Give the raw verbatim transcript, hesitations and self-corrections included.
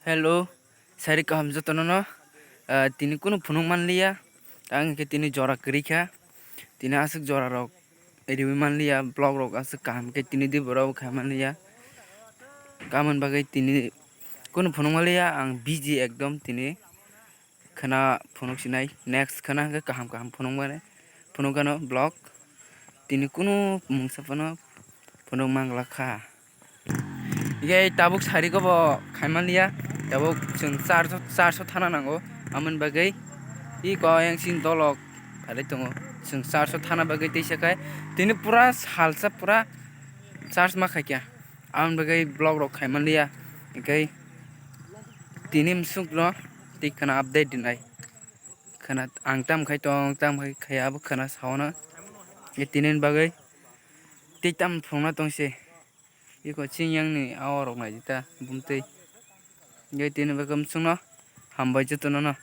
Hello, sari kaham jotono no. Ah, tini kunu phunuk manliya, ang khe tini jora kwrwi kha. Tini aswk jora rok riwi manliya, vlog rok aswk kaham khe tini di borok khai manliya. Kamon bagwi tini kunu phunuk manliya, ang busy ekdom tini khwna phunuk sinai. Next khwna hwnkhe kaham kaham phunuk mani, phunuk gano vlog. Tini kunu mungsa phano phunuk mangla kha. Hingke tabuk sari kobo khaimanliya, tabuk chwng charso, charso thana nango, amoni bagwi iko yang sini dolok phalwi tongo, chwng charso thana bagwi teisa khai tini pura salsa pura charge ma khaikya, amoni bagwi vlog rok khaimanliya, hingke tini msukno tei khwna update dinai, khwna ang tam khai tong, tam khai khaiya abo khwna saono, tini bagwi tei tam phunukna tongse. Iko chini yang ni awa rok nai di ta bumtwi. Hingke tini bagwi msukno hambai jotono no.